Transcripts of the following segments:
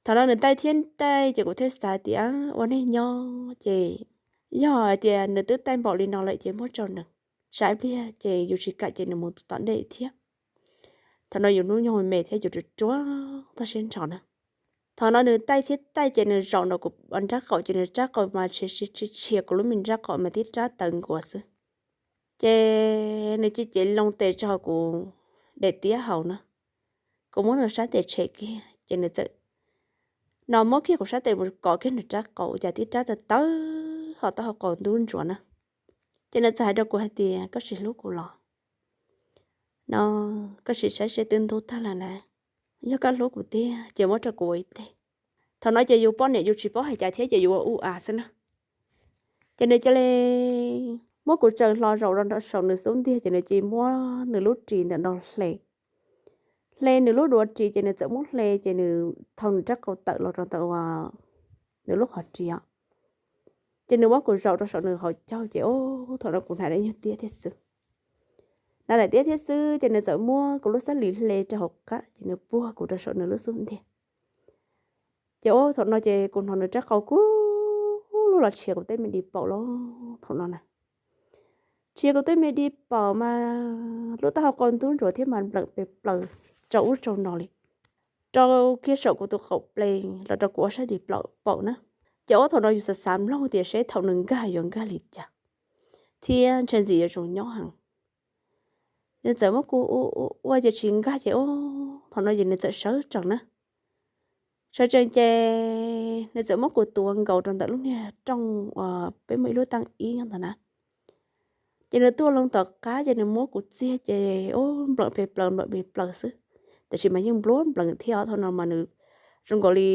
Thaum no nws taij thiab taij ces kuv thiaj xav tias ua neej nyob ces yog hais tias nws twb taij npaum li no lawm ces muab rau nws, tsam ib pliag ces yus tsis kam ces nws mus tom ntej thiab. Thaum no yus hnub nyoog me thiab yus ruam ruam tag siab nrho na. Thaum no nws taij thiab taij ces nws zaum nram kuv nrab qaum ces nws rab qau mas tshia tshia kuv lub me nrab qaum mas tib rab tawv nkuas xwb. Ces nws cia li loo tes rau hauv kuv daim tiab hauv na. Kuv muab nws sab tes tshem kiag ces nws txawm no muab kiag kuv sab tes mus kov kiag nws rab qau ua cas tib rab tawv tawv ho taub hau qau ntub ntsuav na. Ces nws txawm hais rau kuv hais tias, koj tsis hlub kuv los? No, koj sim saib seb twb ntub tag lawm na. Yog koj hlub kuv tiag ces muab rau kuv ua ib teg. Thaum no ces yus poj niam yus tsis paub hais cas thiab ces yus ua ua a xwb na. Ces nws cia li muab kuv tsaws hlo zaum rau saum nws xub ntiag ces nws cia li muab nws lub ris ntawm no hle. Hle nws lub duav ris ces nws txawm muab hle ces nws thau nws rab qau tawm los rau ntawm nws lub qhov ris os. Ces nws muab kuv zaum rau saum nws hauv caug ces thaum no kuv hnav daim nyuag tiab thiab xwb. Hnav daim tiab thiab xwb ces nws txawm muab kuv lub xab lis hle rau hauv qab ces nws puag kuv rau saum nws lub xub ntiag. Ces thaum no ces kuv hnov nws rab qau kub lug los tshia kuv tej me di paum los thaum no na. Tshia kuv tej me di paum mas lub taub hau qau ntub ntsuav thiab mas nplawm pes plaws rau ub rau no li, rau kiag saum kuv tus qaum plees los rau kuv ob sab di paum na. Ces thaum no yus xav xav mloog tias seb thaum nws nkag yuav nkag li cas thiab ntshe ntxim yuav zoo nyob heev. Nws txawm muab kuv ua ua ces tsis nkag ces thaum no ces nws txawm sawv tsees na. Sawv tsees ces nws txawm muab kuv tuav nkaus rau ntawm lub niag rooj uas peb muaj ib lub teeb ib nyob ntawd na. Ces nws tuaj loo tom qab ces nws muab kuv txiag ces nplawm pes plaws nplawm pes plaws xwb, tab sis mas yeej nplua nplees thiab os. Thaum no mas nws zoo nkaus li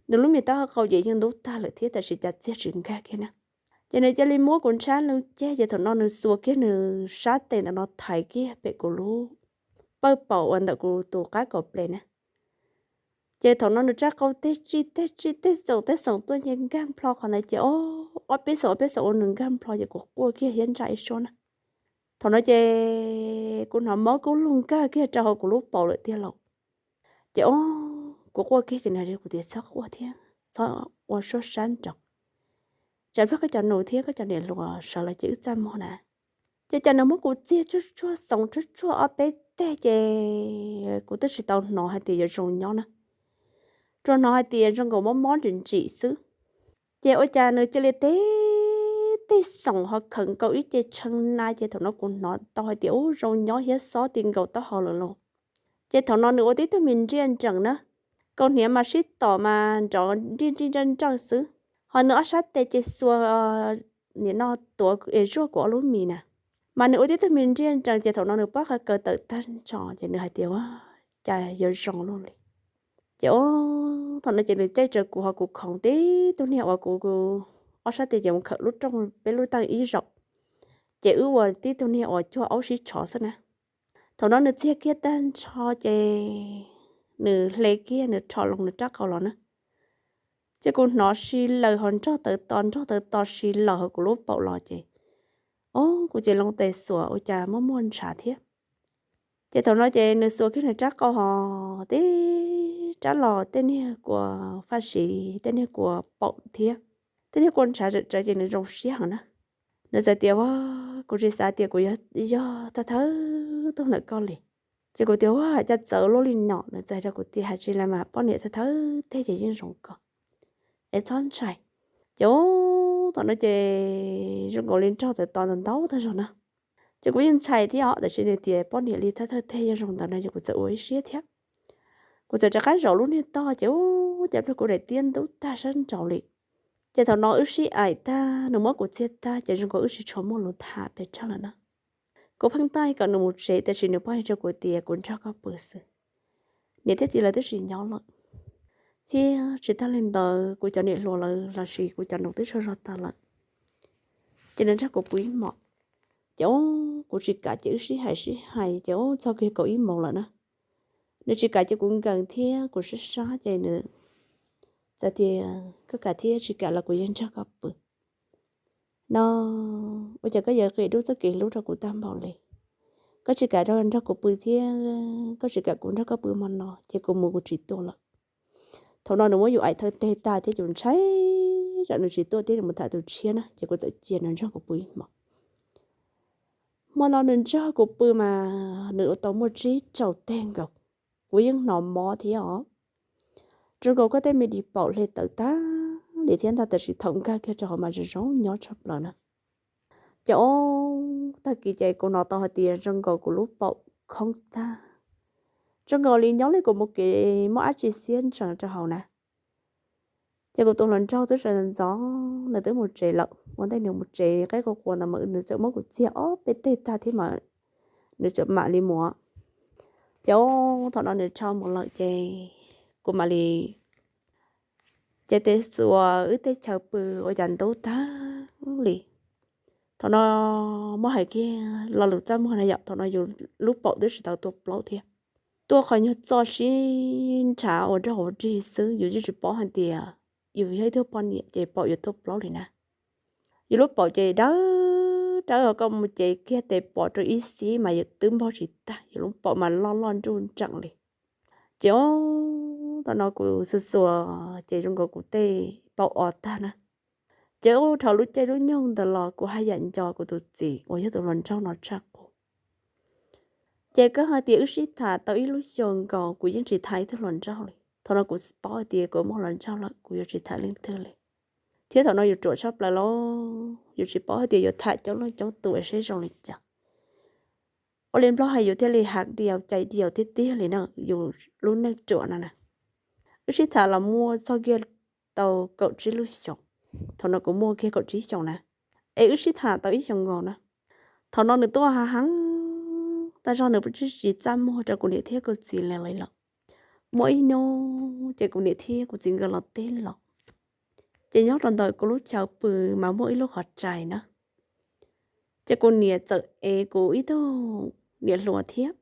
nws lub me taub hau qau ces yeej ntub tag lawm thiab tab sis cas txiag tsis nkag kiag na. Ces nws cia li muab kuv ntshab loo ceg ces thaum no nws xuas kiag nws sab tes ntawm no thaiv kiag pem kuv lub pawj paum uas ntawm kuv tus qab kaum plees na. Ces thaum no nws rab qau tej tsij tej tsij tej xoom tej xoom tuaj nce nkag nplho qhov ntawd ces ob peb xoom ob peb xoom ua nws nkag nplho ces kuv quaj kiag thiab ntsaj ib suab na. Thaum no ces kuv hnov mob kub lug nkag kiag rau hauv kuv lub paum lawm tiag lauj. Ces kuv quaj kiag ces nws hais rau kuv tias txhob quaj thiab txhob ua suab sab nraud, tsam pliag koj cov nus thiab koj cov niam hluas sawv los ces wb txaj muag na. Ces cas nws muab kuv txiag tsuag tsuag xoom tsuag tsuag ob peb teg ces kuv twb tsis tau hnov hais tias yuav zoo nyob na, tsuas hnov hais tias zoo nkaus mob mob ntsim ntsim xwb. Ces ua cas nws cia li teb tej xoom ho khawm nkaus ib ce tshee na ces thaum no kuv hnov tau hais tias ub zoo nyob thiab xob ti nkaus taub hau lawm lauj. Ces thaum no nws ua tib tug me nriaj nrees na, kaus hniav mas sib tom mas nrov nrij nrij nrawj nrawj xwb, ho nws ob sab tes ces xuas nim no tuav es zuaj kuv ob lub mis na. Mas nws ua tib tug me nriaj nrees ces thaum no nws pob qa kaws tawm tag nrho ces nws hais tias ua cas yuav zoo luaj li. Ces thaum no ces nws caij raws kuv ho kuv khoov tib tug niag uas kuv ob sab tes ces mus khawm lub rooj peb lub teeb ib zaug, ces wb ua tib tug niag uas cuag aub sib tshov xwb na. Thaum no nws txiag kiag tag nrho ces nws hle kiag nws rho loo nws rab qau los na. Ces kuv hnov si lawm ho nrog tawv to nrog tawv to si lawm hauv kuv lub paum los ces o kuv ces loo tes xuas ua cas muaj muaj ntshav thiab. Ces thaum no ces nws xuas kiag nws rab qau ho tib rab los tej niag kua faj siv tej niag kua paum thiab tej niag kua ntshav tsawv tsawv ces nws zoo siab heev na. Nws txawm tias ua kuv tsis xav tias kuv yog thawj thawj tug ntawm koj li. Ces kuv tias ua cas txawv luaj li no, nws txawm hais rau kuv tias hais tsis li mas poj niam thawj thawj teg ces yeej zoo kawg, es txhob ntshai. Ces thaum no ces zoo nkaus li nrog tawv to ntau ntau tag zog na. Ces kuv yeej ntshai thiab os, tab sis nws tias poj niam li thawj thawj teg yeej zoo ntawd no ces kuv txawm ua ib siab thiab. Kuv txawm rov qab zaum lub niag tog ces ua cas pliag kuv daim tiab ntub tag sab nraud li. Ces thaum no wb sib aim tag nws muab kuv txiag tag ces zoo nkaus wb tsis tshua muaj lus tham pes tsawg lawm na. Kuv pheej taij kom nws mus tsev tab sis nws pheej hais rau kuv tias kuv nrog koj pw xwb, niam thiab txiv lawv twb tsis nyob lawm, thiab tsis tag li ntawd kuv cov niam hluas lawv los sis kuv cov nus twb tsaug zog tas lawm, ces nws nrog kuv pw ib hmos. Ces kuv tsis kam ces wb sib hais sib hais ces txog kiag kaum ib moos lawm na. Nws tsis kam ces kuv nkees thiab kuv sab sab ces nws txawm tias koj kam thiab tsis kam los kuv yeej nrog koj pw no. Ua cas koj yuav qia dub txoj kev hlub rau kuv tag npaum li? Koj tsis kam nrog kuv pw thiab koj tsis kam kuv nrog koj pw hmo no ces kuv mus kuv tsis tuaj lawm. Thaum no nws muab yus aim thawj teg tag thiab yus ntshai tsam nws tsis tuaj thiab nws mus tham tus tshiab na, ces kuv txawm cia nws nrog kuv pw ib hmos. Hmo no nws nrog kuv pw mas nws ua tau muaj tsib rau teg nkaus. Kuv yeej hnov mob thiab os. Zoo nkaus koj tej me di paum hle tawv tag li thiab ntag, tab sis thaum nkag kiag rau hauv mas zoo zoo nyob tshaj plaws na. Ces o, tag kis ces kuv hnov tau hais tias zoo nkaus kuv lub paum khoob tag, zoo nkaus li nyob li kuv mus kev muaj dab tsi xiab ntsees rau hauv na. Ces kuv tus hluas nraug twb sawv ntxov, nws twb mus tsev lawm, ua ntej nws mus tsev qaib qua quas ntawd mas nws txawm muab kuv txiag ob peb teg tag thiab mas nws txawm mam li mus. Ces o, thaum no nws rho mus lawm ces kuv mam li ces tes xuas wb tej chaw pw ua cas ntub tag li. Thaum no muab hais kiag lo lus txaj muag na yom, thaum no yus lub paum twb tsis tau tuaj plaub thiab, tuaj qhov nyuag txoj sib nrhav ua dog ua dig xwb, yus yeej tsis paub hais tias yus yog ib tug poj niam ces paum yuav tuaj plaub li na. Yus lub paum ces dawb dawb, koj mus cev kiag tes pom rau ib xib mas yus twb npog tsis tag, yus lub paum mas loj loj nruj nreem li. Ces o, thaum no kuv xuas xuas ces zoo nkaus kuv tej paum o tag na. Ces ub, dhau lub caij lub nyoog ntawd los kuv haj yam nco kuv tus txiv uas yog tus hluas nraug no tshaj qub. Ces koj hais tias wb sib tham tau ib lub xyoo nkaus, kuv yeej tsis tham ib tug hluas nraug li. Thaum no kuv paub hais tias kuv muaj hluas nraug lawm, kuv yuav tsis tham leej twg li. Thiab thaum no yus ruam tshaj plaws lauj, yus tsis paub hais tias yuav tham coob leej coob tus es seb zoo li cas. Ua li Nplog hais yus thiaj li hav diaus cais diaus tiag tiag li na, yus lub neej ruam no na. Wb sib tham los muaj txog kiag tau kaum tsib lub xyoos. Thaum no kuv muaj kiag kaum tsib xyoos na, es wb sib tham tau ib xyoos nkaus na. Thaum no nws tuaj hav heev, tag zog nws tsis txaj muag rau kuv niam thiab kuv txiv li lawm. Muaj ib hnub ces kuv niam thiab kuv txiv nkawd los teb los, ces nyob rau ntawm kuv lub chaw pw mas muaj ib lub qhov rais na. Ces kuv niam txawm ev kuv ib tug niam hluas thiab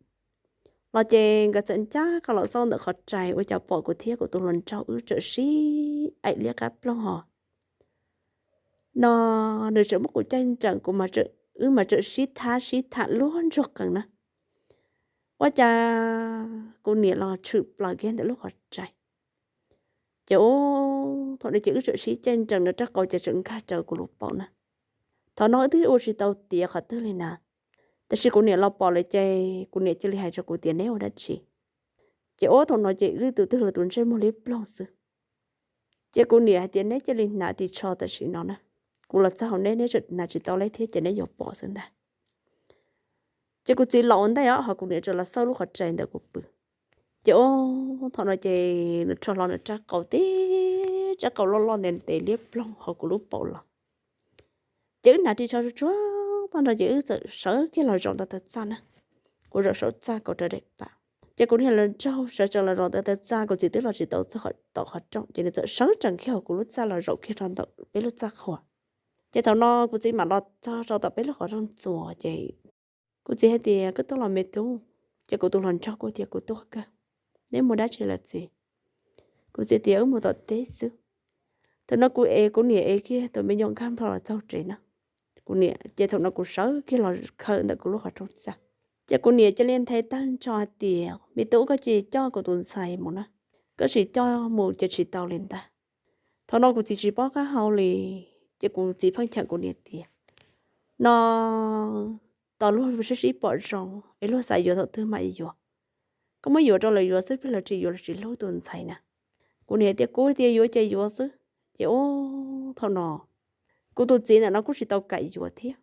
los, ces nkawd txawm ncaj qha los xauj ntawm qhov rais, ua cas pom kuv thiab kuv tus hluas nraug wb txawm sib aim liab qab ploog ho no. Nws txawm muab kuv caij nrees, kuv, wb mas txawm sib thab sib tham luag ntsuag qees na. Ua cas kuv niam los tshwm plaws kiag ntawm lub qhov rais. Ces ub, thaum no ces wb txawm sib caij nrees, nws rab qau ces txawm nkag raws kuv lub paum na. Thaum no wb twb ua tsis tau tiav qhov twg li na, tab sis kuv niam los pom lawm ces kuv niam cia li hais rau kuv tias neb ua dab tsi. Ces ub, thaum no ces wb tus twg los tus ntsej muag liab ploog xwb. Ces kuv niam hais tias neb cia li hnav ris tsho tam sim no na, kuv los txog hauv neb, neb hnav tsis tau li thiab ces neb yuav pom xwb ntag. Ces kuv txiv los ua ntej os, ho kuv niam txawm los xauj lub qhov rais ntawm kuv pw. Ces ub, thaum no ces nws rho hlo nws rab qau, tib rab qau loj loj ntev ntev liab ploog hauv kuv lub paum los. Ces wb hnav ris tsho tsuag tsuag tag nrho ces wb txawm sawv kiag los zaum ntawm taw txaj na. Kuv zaum saum txaj kaus rawv daim pam, ces kuv niag hluas nraug sawv tsees los zaum ntawm taw txaj, kuv txiv twb los tsis tau txog tom qhov rooj, ces nws txawm sawv tsees kiag hauv kuv lub txaj los zaum kiag rau ntawm peb lub txaj qhua. Ces thaum no kuv txiv mam los txog rau tom peb lub qhov rooj txuas, ces kuv txiv hais tias koj tuaj los me tub? Ces kuv tus hluas nraug kuj tias kuv tuaj kawg. Neb muaj dab tsi lawm txiv? Kuv txiv tias wb mus tom teb xwb. Thaum no kuv ev, kuv niam ev kiag tus me nyuam nkag nplho los txog tsev na. Kuv niam, ces thaum no kuv sawv kiag los khawm ntawm kuv lub qhov rooj txaj, ces kuv niam cia li nthe tag nrho hais tias me tub, koj cia li coj kuv tus ntxhais mus na, koj tsis coj mus ces tsis tau li ntag. Thaum no kuv txiv tsis paub qab hau li, ces kuv txiv pheej cheem kuv niam tias no, tos luag sib sib pom zoo es luag xav yuav thaum twg mam yuav. Koj muab yuav rau lawv yuav xwb, peb lawv tsis yuav los tsis hlub tus ntxhais na. Kuv niam tias kuv tias yuav ces yuav xwb. Ces ub, thaum no kuv tus txiv ntawm no kuj tsis tau kam yuav thiab,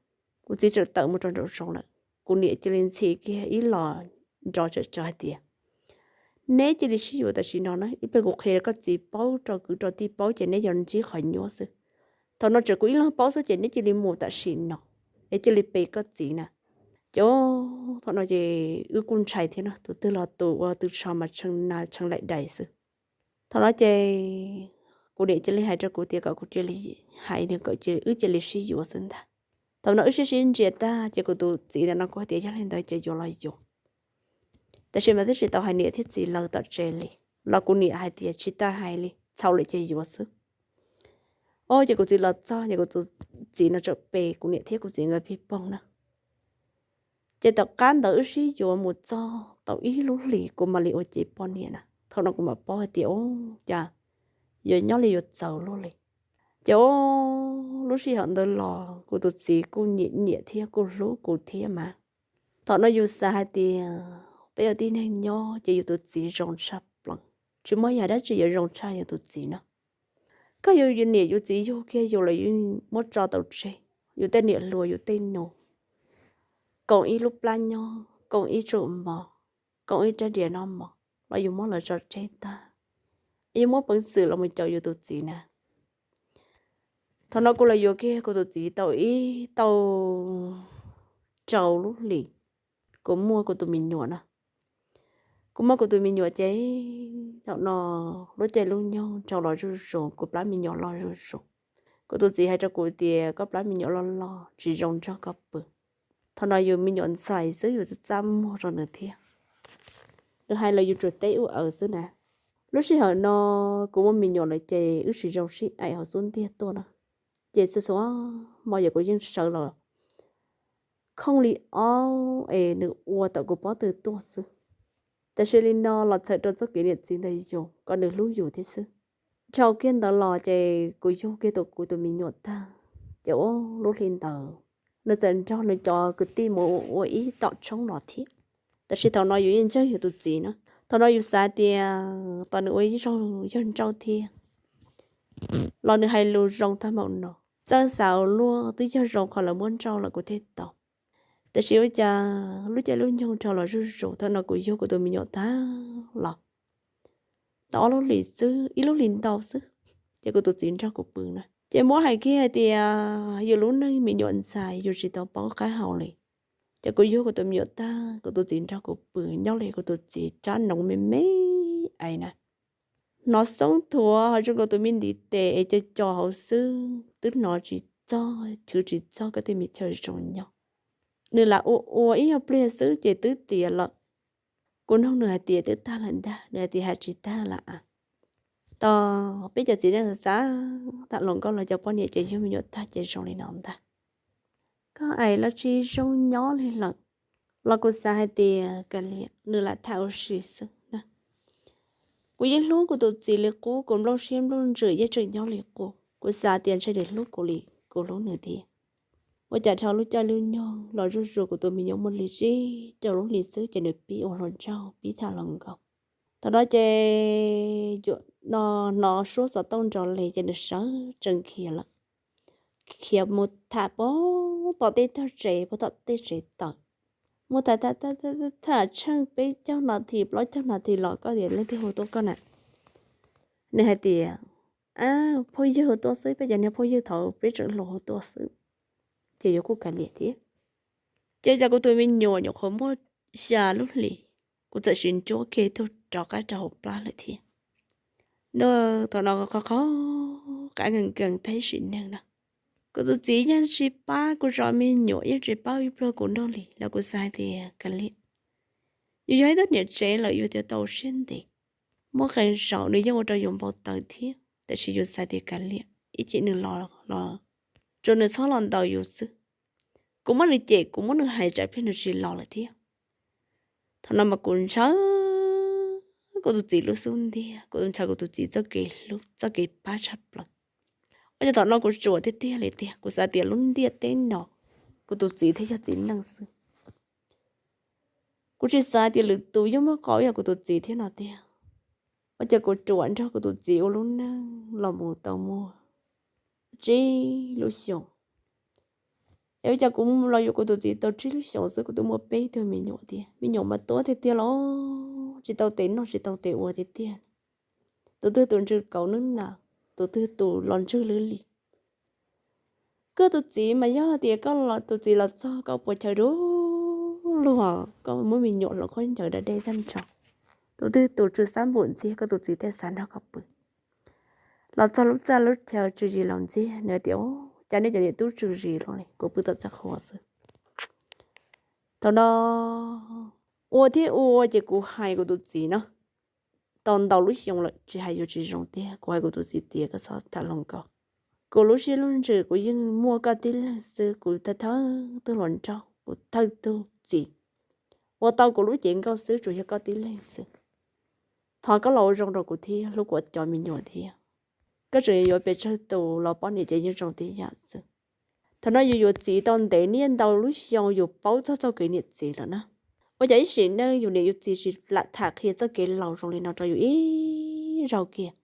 kuv txiv txawm tawm mus rau nraum zoov lawm. Kuv niam cia li ntxhi kiag ib los nrov tsawv tsawv hais tias neb cia li sib yuav tam sim no na, ib pliag kuv qhia rau koj txiv paub, rau kwv rau tij paub ces neb yuav ntsib qhov nyuaj xwb. Thaum no tseem kuv ib leeg paub xwb ces neb cia li mus tam sim no, es cia li pe koj txiv na. Ces thaum no ces wb kuj ntshai thiab no, tus twg los tus ua tw tsho mas tshee nas tshee laim dais xwb. Thaum no ces kuv niam cia li hais rau kuv tias kom kuv cia li hais nws kom wb cia li sib yuav xwb ntag. Thaum no wb sib sib ntsia tag ces kuv tus txiv ntawm no kuv hais tias yog li ntawd ces yuav los yuav. Tab sis mas twb tsis tau hais niam thiab txiv lawv tom tsev li, los kuv niam hais tias tsis tas hais li, txhaum lawm ces yuav xwb. Ces kuv txiv los txog ces kuv tus txiv no txawm pe kuv niam thiab kuv txiv nkawd pij poog na. Ces tom qab ntawd wb sib yuav mus txog tau ib lub hlis kuv mam li ua cev poj niam na. Thaum no kuv mam paub hais tias ub, cas yuav nyob li yuav txaus luaj li. Ces lub sij hawm ntawd los kuv tus txiv kuj nyiam nyiam thiab kuj hlub kuv thiab mas. Thaum no yus xav hais tias peb ua tib neeg nyob ces yus tus txiv zoo tshaj plaws, tsis muaj yam dab tsi yuav zoo tshaj yus tus txiv no. Koj yus niam yus txiv yug kiag yus los yus muab tso tau tseg, yus tej niam hluas yus tej nus, koom ib lub plab nyob, koom ib tsuj mov, koom ib rab riam noj mov los yus muab lawv tso tseg tag, yus muab peev xwm los mus caum yus tus txiv na. Thaum no kuv los yuav kiag kuv tus txiv tau ib tau rau lub hlis, kuv muaj kuv tus me nyuam na. Kuv muaj kuv tus me nyuam ces thaum no lub caij lub nyoog rau los zuj zus, kuv plab me nyuam los zuj zus. Kuv tus txiv hais rau kuv tias koj plab me nyuam loj loj tsis zoo nrog koj pw. Thaum no yus me nyuam ntxhais xwb yus txaj txaj muag rau nws thiab. Nws hais los yus tsuas teb ua aws xwb na. Lub sij hawm no kuv muaj me nyuam lawm ces wb tsis zoo sib aim hauv xub ntiag tuaj na. Ces txhua txhua hmo yog kuv yeej sawv los khooj li ob es nws ua tawm kuv pob tw tuaj xwb. Tab sis li no los txhawm rau txoj kev niam txiv ntawd yus kom nws hlub yus thiab xwb. Dhau kiag ntawd los ces kuv yug kiag kuv tus me nyuam tag, ces ua lub hli ntawd nws txawm nrog nws cov kwv tij mus ua ib tom tshoob los thiab. Tab sis thaum no yus yeej ntseeg yus tus txiv na. Thaum no yus xav tias tos nws ua ib zaug yawg nrauj thiab los nws hais lus zoo tag npaum no. Txawj xav ua luaj twb yog zoo qhov lawv muab nrauj lawm kuv thiaj tau. Tab sis ua cas lub caij lub nyoog rau los zuj zus, thaum no kuv yug kuv tus me nyuam tag los tau ob lub hlis xwb, ib lub hlis ntau xwb, ces kuv tus txiv nrog kuv pw na. Ces muab hais kiag hais tias yus lub neej me nyuam ntxhais yus tsis tau paub qab hau li. Ces kuv yug kuv tus me nyuam tag kuv tus txiv nrog kuv pw nyob li kuv tus txiv rab noov me me ais na. Hnov xoob thuav ho zoo nkaus tus me ntiv tes es co co hauv xwb, twb hnov tsis txog chwv tsis txog koj tej me chaw zoo nyob. Nws lam ua ua ib nyuag pliag xwb ces twb tiav lawm. Kuv nug nws hais tias twb tag lawm ntag, nws hais tias hais tsis tag lawm a. Tos peb cov txiv neej xav tham hluas nkauj los cov poj niam ces yug me nyuam tag ces zoo li no ntag. Koj ais los tsis zoo nyob li lawm. Los kuv xav hais tias kav liam, nws lam tham ua si xwb na. Kuv yeej hlub kuv tus txiv li qub, kuv nplooj siab nplooj ntsws yeej tseem nyob li qub. Kuv xav tias ntshe nws hlub kuv li kuv hlub nws thiab. Ua cas dhau lub caij lub nyoog los zuj zus kuv tus me nyuam muaj li tsib rau lub hlis xwb ces nws pib ua hluas nraug pib tham hluas nkauj. Thaum no ces yuav no hnov suab xov tooj nrov li ces nws sawv tsees khiav lawm. Khiav mus tham puag tom tej tog tsev, puag tom tej tsev tawm. Mus tham tham tham tham tsheej peb caug nas this plaub caug nas this los koj tias leej twg hu tuaj koj na. Nws hais tias phooj ywg hu tuaj xwb, peb cov niag phooj ywg thaum peb tseem hluas hu tuaj xwb. Ces yuav kuj kav liam thiab. Ces cas kuv tus me nyuam nyuam qhuav muaj xya lub hlis, kuv txawm sim ntsuab kiag tug rov qab rau hauv plab lawm thiab. Nws thaum no qhov qhov qab nkees nkees tag ib sim neej na. Kuv tus txiv yeej tsis pab kuv zov me nyuam, yeej tsis pab ib pluag kuv noj li los kuv xav hais tias kav liam, yus yog ib tug niam tsev lawm yus tias tau siab ntev. Muaj qee zaum nws yeej ua rau yus npau taws thiab, tab sis yus xav tias kav liam, ib chim nws los los tsuas nws txhob los ntaus yus xwb. Kuv muab nws cem, kuv muab nws hais tsam pliag nws tsis los lawm thiab. Thaum no mas kuv ntshaw kuv tus txiv lub xub ntiag, kuv ntshaw kuv tus txiv txoj kev hlub txoj kev pab tshaj plaws. Ua cas thaum no kuv ruam tiag tiag li tiag, kuv xav tias lub ntiaj teb no kuv tus txiv thiaj yog txiv neej xwb. Kuv tsis xav tias lwm tus yeej muaj qau ib yam kuv tus txiv thiab no tiag. Ua cas kuv ruam nrog kuv tus txiv ua lub neej los mus tau muaj tsib lub xyoos. Es ua cas kuv los yuav kuv tus txiv tau tsib lub xyoos xwb kuv twb muaj peb tug me nyuam tiag, me nyuam mas tuab tiag tiag los tsis tau tes noj tsis tau tes ua tiag tiag. Tus twg tus ntsws kauv nub na, tus twg tus los ntswg lwb li. Koj tus txiv mas yog tias koj los tus txiv los txog koj puas chaw dub luag, koj muab me nyuam hloov khaub ncaws da dej tag nrho. Tus twg tus tsw xab npum ntxiag, koj tus txiv thiaj xav nrog koj pw. Los txog lub txaj lub chaw tsw zis los ntxiag, nws tias cas nej cov niam tub tsw zis luaj li, kuv pw tom txaj qhua xwb. Thaum no ua thiab ua ces kuv hais kuv tus txiv no, tau ntau lub xyoo lawm tsis hais yuav tsis zoo tiag, kuv hais kuv tus txiv tias koj txhob tham hluas nkauj. Kuv lub siab lub ntsws kuv yeej muaj koj tib leeg xwb, kuv thawj thawj tug hluas nraug, kuv thawj tug txiv, ua tau kuv lub cev nkauj xwb tsuas yog koj tib leeg xwb. Thov koj los ua zoo rau kuv thiab hlub kuv cov me nyuam thiab. koj tseem yuav pes tsawg tus los poj niam ces yeej zoo tib yam xwb. Thaum no yus yuav txiv tau ntev niaj ntau lub xyoo yus paub txog txoj kev niam txiv lawm na. Ua cas ib sim neej yus niam yus txiv tsis lam tham qhia txoj kev laus zoo li no rau yus ib zaug kiag,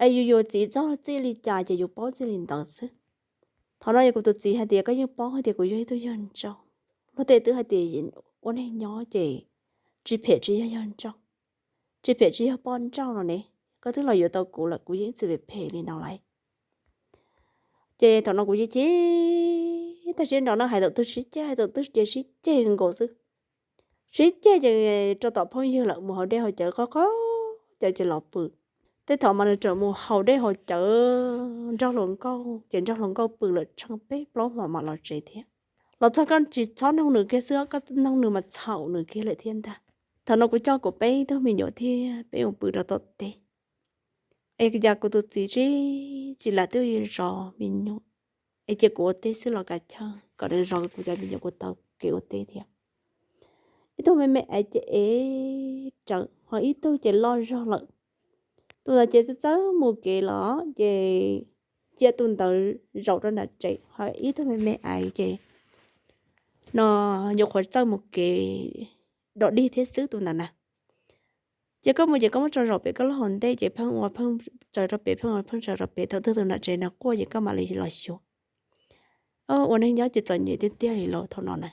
es yus yuav txiv txog txij li cas ces yus paub txij li ntawd xwb. Thaum no yog kuv tus txiv hais tias koj yeej paub hais tias kuv yog ib tug yawg nraug, luag tej twb hais tias ua neeg nyob ces tsis phem tsis yog yawg nraug, tsis phem tsis yog poj nrauj no ne, koj twb los yuav tau kuv lawm kuv yeej txwm phem phem li no lawm. Ces thaum no kuv yeej chim tag siab nrov na, hais thaum twg sib ceg hais thaum twg ces sib ceg nkaus xwb. Sib ceg ces rau tom phooj ywg lawm mus haus dej haus cawv qoj qoj cawv ces los pw. Tej thaum mas nws tseem mus haus dej haus cawv nrog hluas nkauj ces nrog hluas nkauj pw lawm tsheej peb plaub hmo mam los tsev thiab. Los txog koj tsis txhob noog nws kiag xwb, koj noog nws mas txhaum nws kiag lawm thiab ntag. Thaum no kuv coj kuv peb tug me nyuam thiab peb mus pw rau tom teb. Es cas kuv tus txiv tsis, tsis lam twb zov me nyuam, es cia kuv ua teb xwb los kav chawj kom nws zov kuv cov me nyuam kuv tau kev ua teb thiab. Ib tug me me aiv ces ev rawv ho ib tug ces loj zog lawm. Tus ntawd ces txawj txawj mus kev los ces cia tus ntawd zaum rau nram tsev ho ib tug me me aiv ces no nyuam qhuav txawj mus kev dog dig thiab xwb tus ntawd na. Ces koj mus ces koj muab tso zaum pem koj lub hauv ntej ces pheej ua pheej tsaws rau pem, pheej ua pheej tsaws rau pem, thaum twg tus nram tsev no quaj ces koj mam li los xyuas. Ua neeg nyob ces txom nyem tiag tiag li los thaum no na,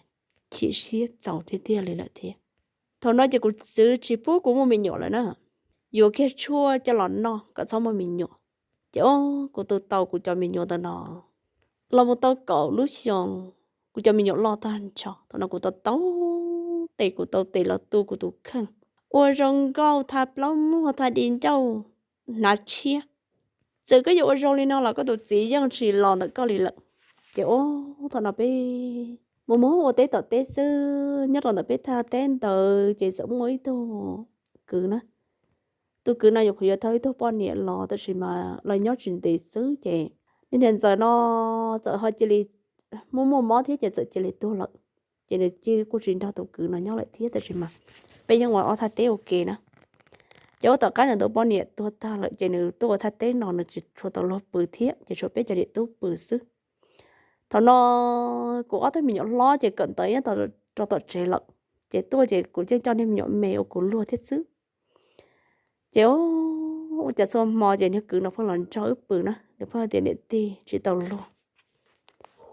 chim siab txaus tiag tiag li lawm thiab. Thaum no ces kuv txwv tsis pub kuv muaj me nyuam lawm na, yuav kiag tshuaj coj los noj kom txhob muaj me nyuam. Ces o, kuv tu tau kuv cov me nyuam ntawm no los mus tau kaum lub xyoo, kuv cov me nyuam loj tag nrho. Thaum no kuv tau tau tes, kuv tau tes los tu kuv tus kheej, ua zoo nkauj, tha plaub muag, tha di ncauj, hnav tshiab. Txawm koj yuav ua zoo li no los koj tus txiv yeej tsis los ntawm koj li lawm. Ces o, thaum no peb mus mus ua teb tom teb xwb, nyob rau ntawm peb thaj teb ntawd ces txawm muaj ib tug kwv na. Tus kwv no nyuam qhuav yuav tau ib tug poj niam los tab sis mas los nyob tsis ntev xwb ces niag niam ntxawm no txawm ho cia li muaj muaj mob thiab ces txawm cia li tuag lawm. Ces nws cia kuj tsis nrog tus kwv no nyob lawm thiab tab sis mas peb yeej ua ob thaj teb ua ke na. Ces ua tom qab nws tus poj niam tuag tag lawm ces nws tuaj ua thaj teb no nws tsis tshua tau luag pw thiab ces tshuav peb cov niam tub pw xwb. Thaum no kuv ob tug me nyuam hlob ces kawm ntawv nyob rau tom tsev lawm, ces tuaj ces kuv yeej coj niag me nyuam me ua kuv luag thiab xwb. Ces ua cas txhua hmo ces niag kwv no pheej los nrog wb pw na, nws pheej hais tias niam tij tsis tau luag,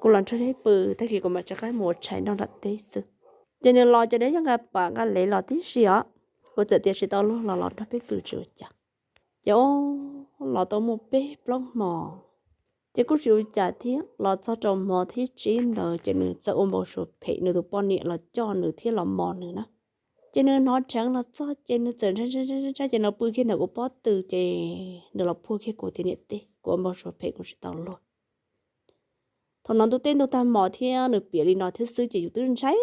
kuv los nrog nej pw, tag kis kuv mam rov qab mus ua tshais noj nram teb xwb. Ces nws los ces nws yeej nqa pam nqa lev los tib si os. Kuv txawm tias tsis tau luag los los nrog peb pw tsis ua cas. Ces o, los tau muaj peb plaub hmo ces kuj tsis ua cas thiab, los txog rau hmo thib tsib ntawd ces nws txawm ua npau suav phem, nws tus poj niam los coj nws thiab los mos nws na. Ces nws hnov dheev los txog ces nws txawm ntsab ntsab ces nws pw kiag ntawm kuv pob tw ces nws los puag kiag kuv tias niam tij, kuv ua npau suav phem kuv tsis tau luag. Thaum no ntuj teb ntuj tag hmo thiab nws piav li no thiab xwb ces yus twb ntshai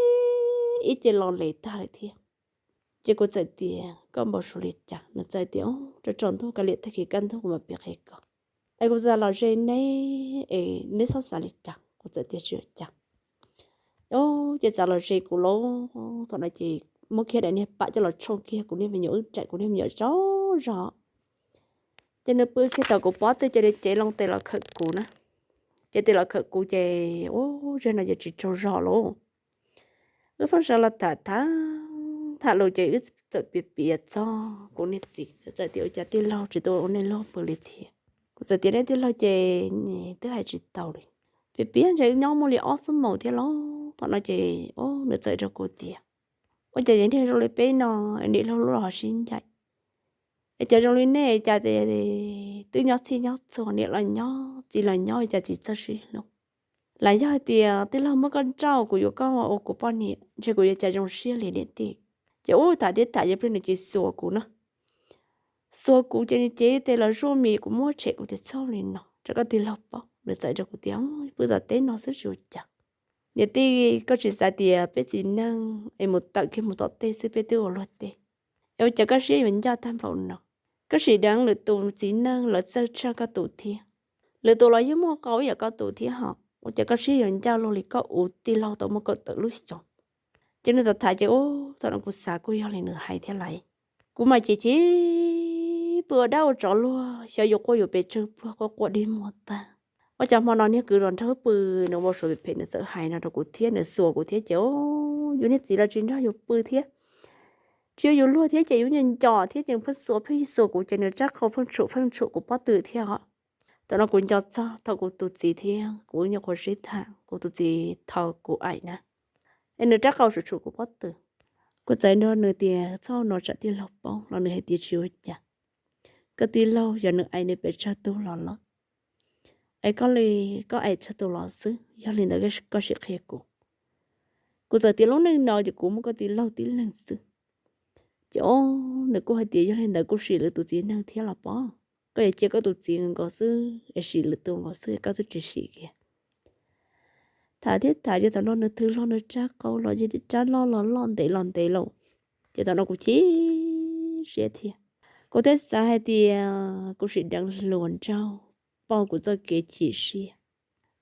ib ce lo les tag lawm thiab. Ces kuv txawm tias koj npau suav li cas? Nws txawm tias rau tsaus ntuj kav liam tag kis kaj ntug kuv mam piav qhia koj. Es kuv txav los ze neb es neb txhob xav li cas. Kuv txawm tias tsis ua cas. Ces txav los ze kuv lauj. Thaum no ces muab kiag daim niag pam coj los tshooj kiag kuv niag me nyuam, wb raim kuv niag me nyuam tsaug zog. Ces nws pw kiag tom kuv pob tw ces nws cev loo tes los khawm kuv na. Ces tes los khawm kuv ces ua zag no ces tsis tsaug zog lauj. Wb pheej sawv los tham tham, tham lus ces wb txawm piav piav txog kuv niag txiv, nws txawm tias ua cas tij laug tsis tuaj ua nej luag pw li thiab. Kuv txawm tias nej tij laug ces twb hais tsis tau li. Piav piav ntshe wb nyob muaj li ob xuab moos thiab lauj. Thaum no ces nws txawm rau kuv tias ua cas niag zoo li peb no, niam laug lub los ho sib ncaim, es cas zoo li nej cas twb nyob txhij nyob txhua, niam los nyob txiv los nyob cas tsis txawj sib hlub. Los yog hais tias tij laug muab koj nrauj kuv yuav koj ua kuv poj niam ntshe kuv yuav cas zoo siab li niam tij. Ces ub tham thiab tham ces plig nws ces xuas kuv na. Xuas kuv ces nws cev tes los zuaj mis kuv muab tshem kuv tias txhob li no rau koj tij laug paub. Nws txawm rau kuv tias pw tom teb no xwb tsis ua cas. Niam tij, koj tsis xav tias peb txiv neej es mus tawm kiag mus tom teb xwb peb twb ua luag teb, es ua cas koj siab yuav ncaj tag npaum no? Koj sim deev lwm tus txiv neej lawv txawj tshaj koj tus thiab, lwm tus los yeej muaj qau ib yam koj tus thiab hos, ua cas koj siab yuav ncaj luaj li koj ua tij laug tau muaj kaum tawm lub xyoo? Ces nws tham tham ces ub thaum no kuv xav kuj yog li nws hais thiab lauj. Kuv mas chim chim pw ua dab ua tsov luag, xyov yus quaj yus pes tsawg pluag, quaj quaj dig muag tag. Ua cas hmo no niag kwv los nrog wb pw, nws ua suav phem phem, nws txawm hais no rau kuv thiab, nws xuas kuv thiab ces, yus niag txiv los tsis nrog yus pw thiab, tsis yuav yus luag thiab ces yus nco nco thiab ces pheej xuas pheej xuas kuv ces nws rab qau pheej tshum pheej tshum kuv pob tw thiab os. Thaum no kuv nco txog thaum kuv tus txiv thiab kuv nyuam qhuav sib tham, kuv tus txiv thaum kuv aim na, es nws rab qau tshum tshum kuv pob tw. Kuv txawm nrog nws tias txhob ua no tsam tij laug paub los nws hais tias tsis ua cas, koj tij laug yog nws aim nws pes tsawg tug los lawm, es koj li, koj aim tsawg tug los xwb, yog li ntawd koj sim qhia kuv. Kuv txawm tias lub neej no ces kuv muaj koj tij laug tib leeg xwb. Ces o, nws kuj hais tias yog li ntawd kuj sim lwm tus txiv neej thiab los pob, koj yuav cia koj tus txiv nkaus xwb es sim lwm tus nkaus xwb, koj twb tsis sim kiag. Tham thiab tham ces thaum no nws thwv hlo nws rab qau los ces rab loj los loj ntev los ntev lauj. Ces thaum no kuv chim siab thiab, kuv thiaj xav hais tias kuv sim deev hluas nraug pauj kuv txoj kev chim siab.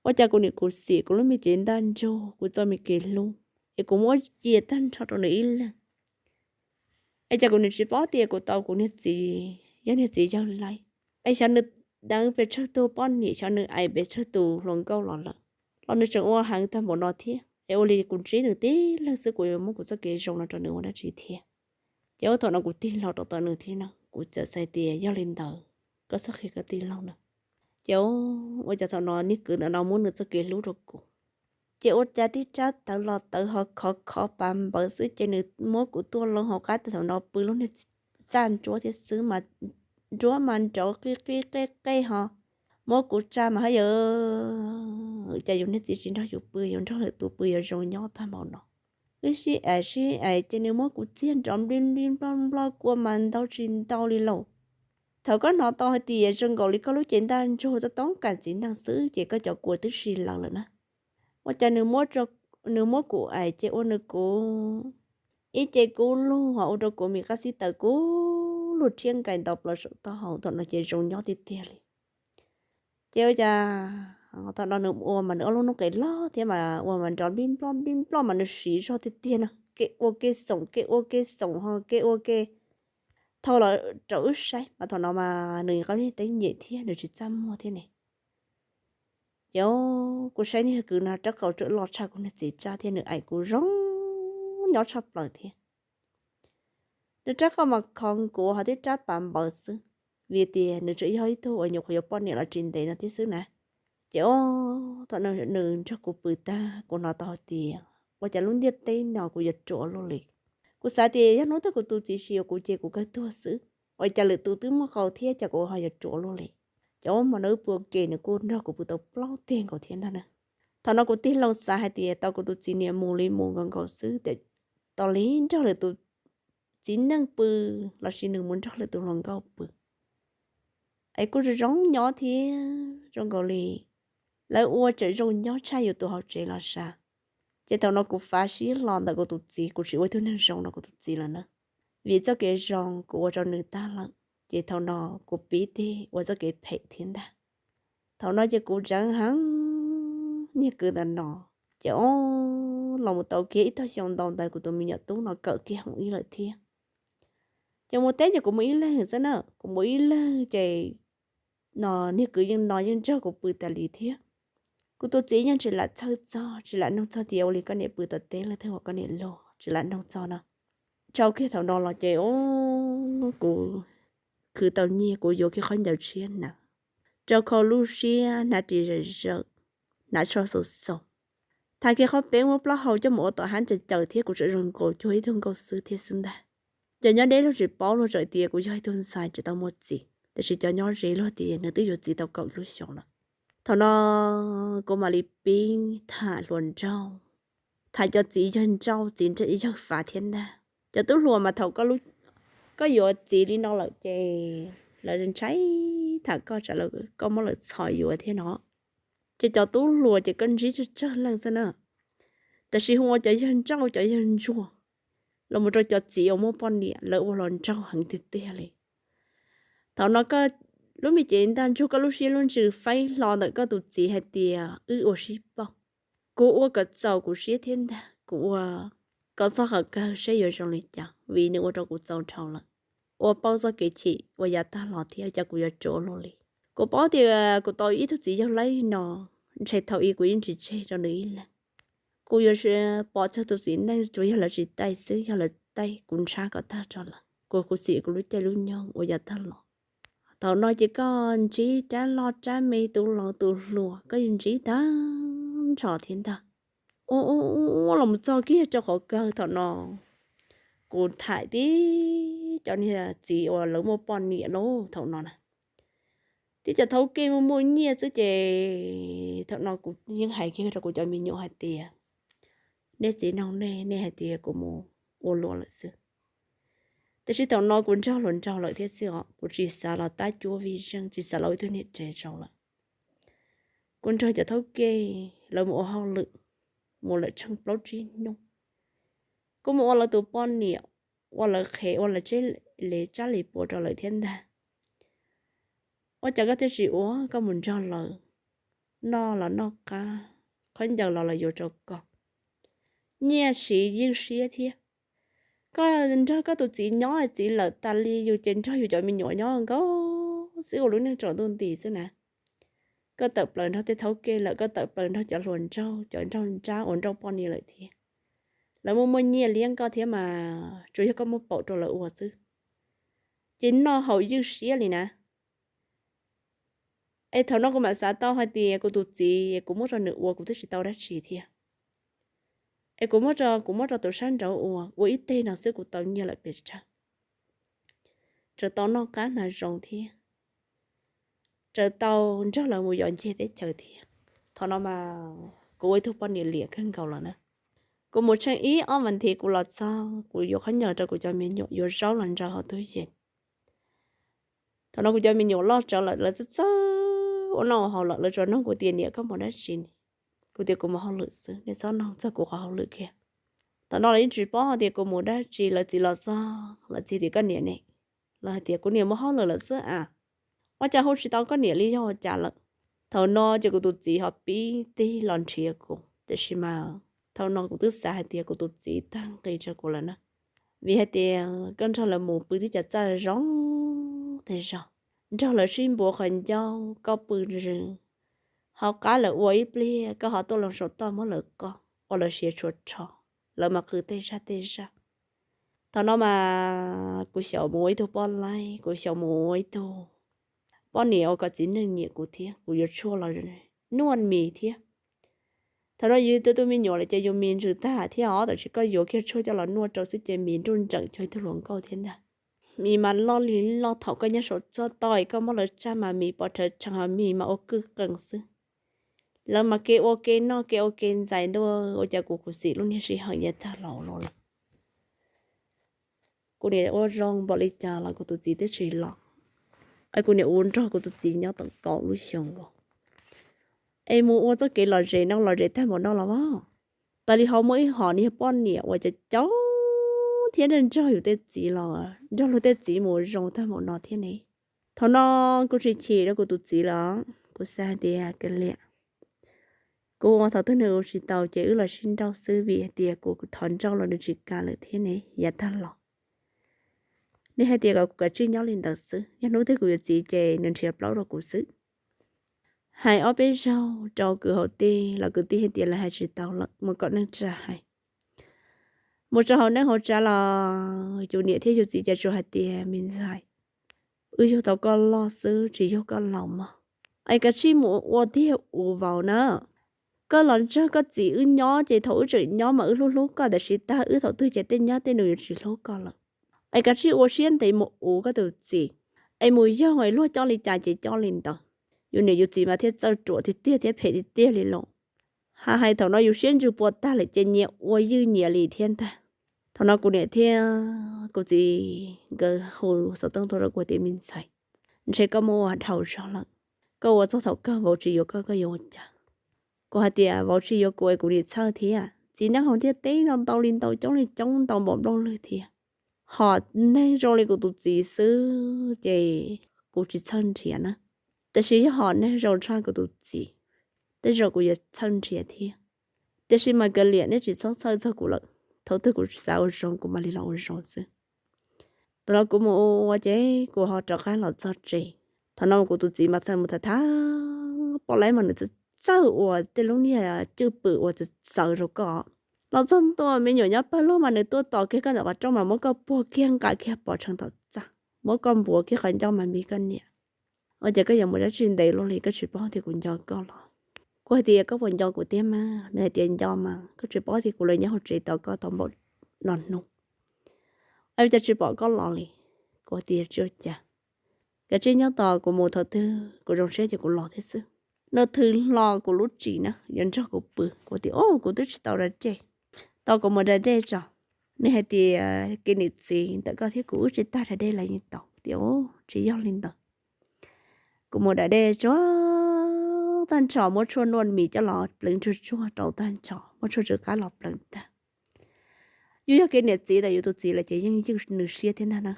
Ua cas kuv nim kuv xim kuv lub me cev ntaj ntsug, kuv txoj me kev hlub es kuv muab cia tag nrho rau nws ib leeg. Es cas kuv nim tsis paub tias kuv tau kuv niag txiv yog niag txiv yawg laib, es xyov nws deev pes tsawg tug poj niam, xyov nws aim pes tsawg tus hluas nkauj los lawm, los nws tseem ua heev tag npaum no thiab. Es ua li kuv ntsib nws tib leeg xwb kuv yuav muab kuv txoj kev zoo no rau nws ua dab tsi thiab. Ces ua thaum no kuv tig hlo rau tom nws thiab no kuv txawm xav tias yog li ntawd koj txhob qhia koj tij laug no. Ces ua cas thaum no niag kwv ntawm no muab nws txoj kev hlub rau kuv, ces ua cas tib rab tawv los tawv ho khov khov pav npawv xwb ces nws muab kuv tuaj loo hauv qab thaum no pw lub niag txaj ntsuab thiab xwb mas nruab mas nrauv qij qij qej qej ho muab kuv tsa mas ha yawm, cas yus niag txiv tsis nrog yus pw, yus nrog lwm tus pw yuav zoo nyob tag npaum no. Wb sib aim sib aim ces nws muab kuv txiag nrov nplij nplij nploj nploj kua mas ntau tsis ntau li lauj. Thaum koj hnov tau hais tias zoo nkaus li koj lub cev ntaj ntsug tau toob kas txiv neej xwb ces koj cov kua twb si lawm lawm na. Ua cas nws muab kuv aim ces ua nws kuv ib ce kub lug ho ua rau kuv me qab xib taws kub lug rhiab nkais nto plaws saum taub hau thaum no ces zoo nyob tiag tiag li. Ces ua cas thaum no nws ua mas nws ob lub noob qes loj thiab mas ua mas nrov nplij nploj nplij nploj mas nws siv zog tiag tiag no, kev ua kev xoom kev ua kev xoom ho kev ua kev thau los rau wb saib mas thaum no mas nws qab niag teeb nyem thiab nws tsis txaj muag thiab ne. Ces kuv saib niag kwv no rab qau tseem loj tshaj kuv niag txiv rab thiab nws aim kuv zoo nyob tshaj plaws thiab. Nws rab qau mas khov kuv ho tib rab pav npawv xwb, vim tias nws tseem yog ib tug uas nyuam qhuav yuav poj niam los tsis ntev no thiab xwb na. Ces thaum nws nrog kuv pw tag kuv hnov tau hais tias ua cas lub ntiaj teb no kuv yuav ruam luaj li. Kuv xav tias yog hnub twg kuv tus txiv tsis yuav kuv ces kuv kawg tuag xwb, ua cas lwm tus twb muaj qau thiab cas kuv ho yuav ruam luaj li. Ces ua hmo no wb pw ua ke nws kuj nrog kuv pw tau plaub teg nkaus thiab ntag na. Thaum no kuv tig loo xav hais tias tau kuv tus txiv niam mus li mus nkaus nkaus xwb, tos li nrog lwm tus txiv neej pw lossis nws mus nrog lwm tus hluas nkauj pw es kuj zoo zoo nyob thiab zoo nkaus li lawv ua tseem zoo nyob tshaj yus tus hauv tsev los sav. Ces thaum no kuv fav sib hlo ntawm kuv tus txiv, kuv tsis ua ib tug neeg zoo rau kuv tus txiv lawm na. Vim txoj kev zoo kuv ua rau nws tag lawm, ces thaum no kuv pib tig ua txoj kev phem thiab ntag. Thaum no ces kuv tseev heev niag kwv ntawm no, ces o, los mus tau kiag ib tog xyoo ntau ntawd kuv tus me nyuam tub no kawm kiag hoob ib lawm thiab. Ces mus teb ces kuv mus ib leeg xwb na, kuv mus ib leeg ces no niag kwv yeej no yeej nrog kuv pw tas li thiab. Kuv tus txiv yeej tsis lam txhawj txog, tsis lam nug txog tias ua li koj niam pw tom teb lawm thiab uas koj niam luag, tsis lam nug txog no. Rau kiag thaum no los ces o, kuv khwv tau nyiaj kuv yuav kiag qhov ncaws tshiab hnav, rau khau lub siab hnav ris zawm zawm, hnav tsho xaus xaus, thaiv kiag qhov peeb muab plaub hau coj mus ua tom hab caws caws thiab kuv tseem zoo nkaus cuag ib tug nkauj xwb thiab xwb ntag. Cov nyob deb luag tsis paub, luag tseem tias kuv yog ib tug ntxhais tsis tau muaj txiv, tiam sis cov nyob ze luag tias nws twb yuav txiv tau kaum lub xyoo lawm. Thaum no kuv mam li pib tham hluas nraug, tham cov txiv yawg nrauj txiv yawg fav thiab ntag. Cov tub hluas mas thaum koj yuav txiv li no lawm ces lawv ntshai tham koj tsam koj muab lawv txhom yuav thiab no. Ces cov tub hluas ces koj ntsib tsawg tsawg leej xwb na, tab sis hu ua cov yawg nrauj cov yawg ntsuag los mus rau cov txiv uas muaj poj niam lawv ua hluas nraug heev tiag tiag li. Thaum no lub me cev ntaj ntsug koj lub siab lub ntsws faib hlo ntawm koj tus txiv hais tias wb ua sib pauj. Kuv ua kom txaus kuv siab thiab ntag, kuv ua kom txog qhov kawg saib yuav zoo li cas vim nws ua rau kuv txaus dhau lawm. ua paub txoj kev chim uas yav tag los thiab, cas kuv yuav ruam ua luaj li. Kuv paub tias kuv tau ib tug txiv yawg laib li no, ntshe thaum ub kuv yeej tsis tseg rau nws ib leeg. Kuv yuav pov tseg tus txiv neej tsuas yog lawv tsis taij xwb, yog lawv taij kuv ntshai kom tag rau lawm. Kuv khuv xim kuv lub caij lub nyoog uas yav tag los. Thaum no ces koj ntsib rab loj rab me, tus laus tus hluas koj yuav ntsib tag nrho thiab ntag. Ua ua ua los txog kiag rau qhov kawg thaum no, kuv tham tib cov niag txiv uas lawv muaj poj niam lauj thaum no na, tib cov thaub kej muaj muaj nyiaj xwb ces thaum no kuv yeej hais kiag rau kuv cov me nyuam hais tias, nej txiv noog nej, nej hais tias kuv mus ua luam lawm xwb. Tiam sis thaum no kuv nrog luag nraug lawm thiab xwb os, kuv tsis xav los tab cuab vij zeej, tsis xav los ua ib tug niam tsev zoo lawm. Kuv nrog cov thaub kej lawv mus ua hauj lwm, mus lawm tsheej plaub tsib hnub, kuv mus ua lawv tus poj niam, ua lawv qhev, ua lawv tsheb li tsab li puas rau lawv thiab ntag. Ua cas koj thiaj tsis ua, koj mus nrog lawv noj los noj qab, khaub ncaws los lawv yuav rau koj, nyiaj siv ywj siab thiab. Koj nrog koj tus txiv nyob, txiv lawm tas li, yus ces nrog yus cov me nyuam nyob nkaus xwb ua lub neej tsaus ntuj nti xwb na. Koj tawm plaws nrog tej thaub kej lawm, koj tawm plaws nrog cov hluas nraug, cov nraug nrab uas nrauj poj niam lawm thiab. Lawv muaj muaj nyiaj liab koj thiab mas tsuas yog koj muab paum rau lawv ua xwb, ces noj haus ywj siab li na. Es thaum no kuv mam xav tau hais tias kuv tus txiv kuv muab rau nws ua kuv twb tsis tau dab tsi thiab. Es kuv muab rau, kuv muab rau tus sab nraud ua, ua ib teg no xwb kuv tau nyiaj lawm pes tsawg, tseem tau noj qab hnav zoo thiab, tseem tau nrog lawv mus yos ncig teb chaws thiab. Thaum no mas kuv ua ib tug poj niam liam kawg nkaus lawm na. Kuv mus tsheej ib ob vas thiv kuv los txog, kuv yuav khaub ncaws rau kuv cov me nyuam, yuav zaub los ntsaws hauv tub yees. Thaum no kuv cov me nyuam loj tsawv lawm, lawv txawj txawj ua noj ua haus lawm, lawv tsuas nug kuv tias, niam, koj mus dab tsi ne? Kuv tias kuv mus hauj lwm xwb, nej txhob nug txog kuv qhov hauj lwm kiag. Thaum no lawv yeej tsis paub hais tias kuv mus dab tsi, lawv txiv los txog lawv txiv tias, koj niam ne? Lawv hais tias, kuv niam mus hauj lwm lawm xwb as. Ua cas hu tsis tau koj niam li, yog ua cas lawm? Thaum no ces kuv tus txiv ho pib tig los nrhiav kuv, tiam sis mas thaum no kuv twb xav hais tias kuv tus txiv tag nqi rau kuv lawm na. Vim hais tias koj nrog lawv mus pw twb cov txaj zoo tej zog, nrog lawv sib npuav qhov ncauj, koj pw hauv qab lawv ua ib pliag, koj ho tuaj loo saum toj muab lawv qoj ua lawv siav tshuav rho, lawv mas qw tej zaj tej zaj. Thaum no mas kuv xyaum mus ua ib tug poj laib, kuv xyaum mus ua ib tug poj niam uas kom txiv neej nyiam kuv thiab, kuv yuav tshuaj los nuaj mis thiab. Thaum no yus tu tu me nyuam lawm ces yus mis ntsws tag thiab os, tab sis koj yuav kiag tshuaj coj los nuaj rau xwb ces mis nruj nreem cuag ib tug hluas nkauj thiab ntag. Mis mas loj li loj, thaum koj nyob saum txoj toj koj muab lawv tsaj mas mis pov rhawv rhees, mis mas ua kwj qees xwb. Lawv mas kev ua kev noj kev ua kev ntxais ntua, ua cas kuv khuv xim lub niag sij hawm yav tag los luaj li. Kuv niam ua zoo npaum li cas los kuv tus txiv twb tsis los. Es kuv niam ua nrog kuv tus txiv nyob tau kaum lub xyoo nkaus. Es mus ua txoj kev lom zem no lom zem tag npaum no los as. Tas li ho muaj ib hom niag poj niam uas cov caub thiab nrog nrog yus tej txiv los, nrog luag tej txiv mus zoo tag npaum no thiab ne. Thaum no kuv tsis chim rau kuv tus txiv lawm, kuv xav hais tias kav liam, kuv ua thaum twg nws ua tsis tau ces wb los sib nrauj xwb, vim hais tias kuv thov nrauj los nws tsis kam lawm thiab ne, yav tag los. Nws hais tias kom kuv kav tsij nyob li ntawd xwb, yog hnub twg kuv yuav txiv ces nws nrhiav plaub rau kuv xwb. Hais ob peb zaug rau kwv hauv tij los kwv tij hais tias lawv hais tsis tau lawm, mus kom neej tsa hais. Mus rau hauv neej hauv tsav los yus niam thiab yus txiv cas tsuas hais tias me ntxhais, wb yug tau koj loj xwb tsis yug koj laus mog. Es kav tsij mus ua tiag ua vauv na. Koj los nrog koj txiv wb nyob ces thaum wb tseem nyob mas wb hlub hlub koj, tiam sis tag wb thaum twg ces tej nyab tej nus yuav tsis hlub koj lawm. Es kav tsij ua siab ntev mus ua koj tus txiv, es mus yog es luag coj li cas ces coj li ntawd. Yus niam yus txiv mas thiaj txawj ruam tiag tiag thiab phem tiag tiag li los. Hais hais thaum no yus siab ntsws puas tag lawm ces nyias ua ywj nyias li thiab ntag. Thaum no kuv niam thiab kuv txiv nkawd hu xov tooj tuaj rau kuv tias me ntxhais, ntshe koj muaj ua dhau zog lawm. Koj ua txog thaum kawg vauv tsis yuav koj, koj yuav ua cas? Kuv hais tias vauv tsis yuav kuv es kuv niam txhawj thiab. Txiv neej hauv ntiaj teb no ntau li ntau, coob li coob, ntau npaum nplooj lwg thiab. Hom neeg zoo li kuv tus txiv xwb ces kuv tsis txhawj nrhiav na. Tab sis yog hom neeg zoo tshaj kuv tus txiv, tej zaum kuv yuav txhawj nrhiav thiab. Tiam sis mas kav liam, nej tsis txhob txhawj txog kuv lawm. Thaum twg kuv xav ua zoo kuv mam li los ua zoo xwb. Thaum no kuv mus ua ces kuv ho rov qab los txog tsev. Thaum no kuv tus txiv mas txawm mus tham tham poj laib mas nws txawj txawj ua tej lub niag cwj pwm uas txawv txawv rau koj. Los txog ntua me nyuam nyob pawg lug mas nws tuaj tos kiag koj ntawm qhov rooj mas muab koj puag kiag nqa kiag pov tsheej tom txaj, muab koj npuav kiag qhov ncauj mas mis koj niam, ua cas koj yuav mus dab tsi ntev luaj li, koj tsis paub tias kuv nco koj los? Kuv hais tias koj puas nco kuv tiag mas? Nws hais tias nco mas, koj tsis paub tias kuv los nyob hauv tsev tos koj tau npaum no hnub, ua cas tsis pom koj los li? Kuv tias tsis ua cas, kav tsij nyob tos kuv mus, thaum twg kuv zoo siab ces kuv los thiab xwb. Nws thws hlo kuv lub ris na yuav nrog kuv pw, kuv tias o kuv twb tsis tau da dej, tau kuv mus da dej tso. Nws hais tias kev niam txiv ntawm koj thiab kuv wb tsis tag da dej los yeej tau. Tias tsis yog li ntawd. Kuv mus da dej tsuag tag nrho, muab tshuaj nuaj mis coj los pleev tsuag tsuag rau tag nrho, muab tshuaj tsw qab los pleev tag. Yus yog kev niam txiv ntawm yus tus txiv lawm ces yeej ywj nws siab thiab ntag na.